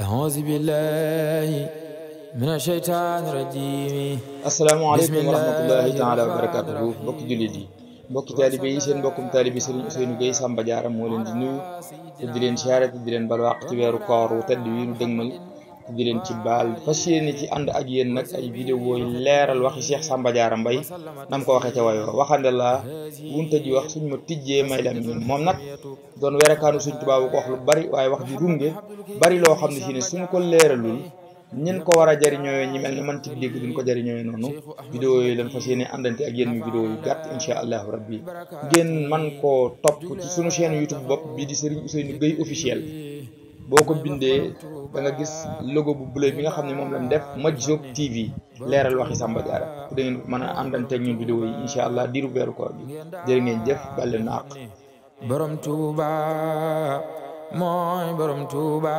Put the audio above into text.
أعوذ بالله من الشيطان الرجيم بسم asalaamaaleykum wa rahmatullahi الله taala wa الرحمن barakatuhu mbokki الرحيم jullit yi mbokki taalibe yi seen mbokkum taalibe Serigne Ousseynou Gueye Samba Diarra moo leen di nuyu te di leen siyaare te di leen balwaq ci weeru koor wu tedd wi nu dëgmal te di leen ci baal fas yéene ci ànd ak yéen nag ay vidéo yi leeral waxi Cheikh Samba Diarra Mbaye nam ko waxee ca wayoo waxande laa wunta ji wax suñ ma tijjee may la moom nag doon werekaanu suñ tubaabu ko wax lu bari waaye wax ji runge bari loo xam ne si ne suñu ko leeralul ñen ko war a jariñoo ñi mel ni man ci dégg duñ ko jariñoo noonu vidéo yi lañ fas yéene àndante ak yéen mi vidéo yu gàtt insha allahu rabbi ngeen man koo topp ci sunu chaîne YouTube bopp bii di Serigne Ousseynou Gueye officiel boo ko bindee da nga gis logo bu bleu bi nga xam ne moom lañ def Majzoub TV leeral waxi Samba Diarra da ngeen mën a àndante ak ñun vidéo yi insha allah diiru weeru koor bi jërë ngeen jëf bàlle na àq borom Tuuba mooy borom Tuuba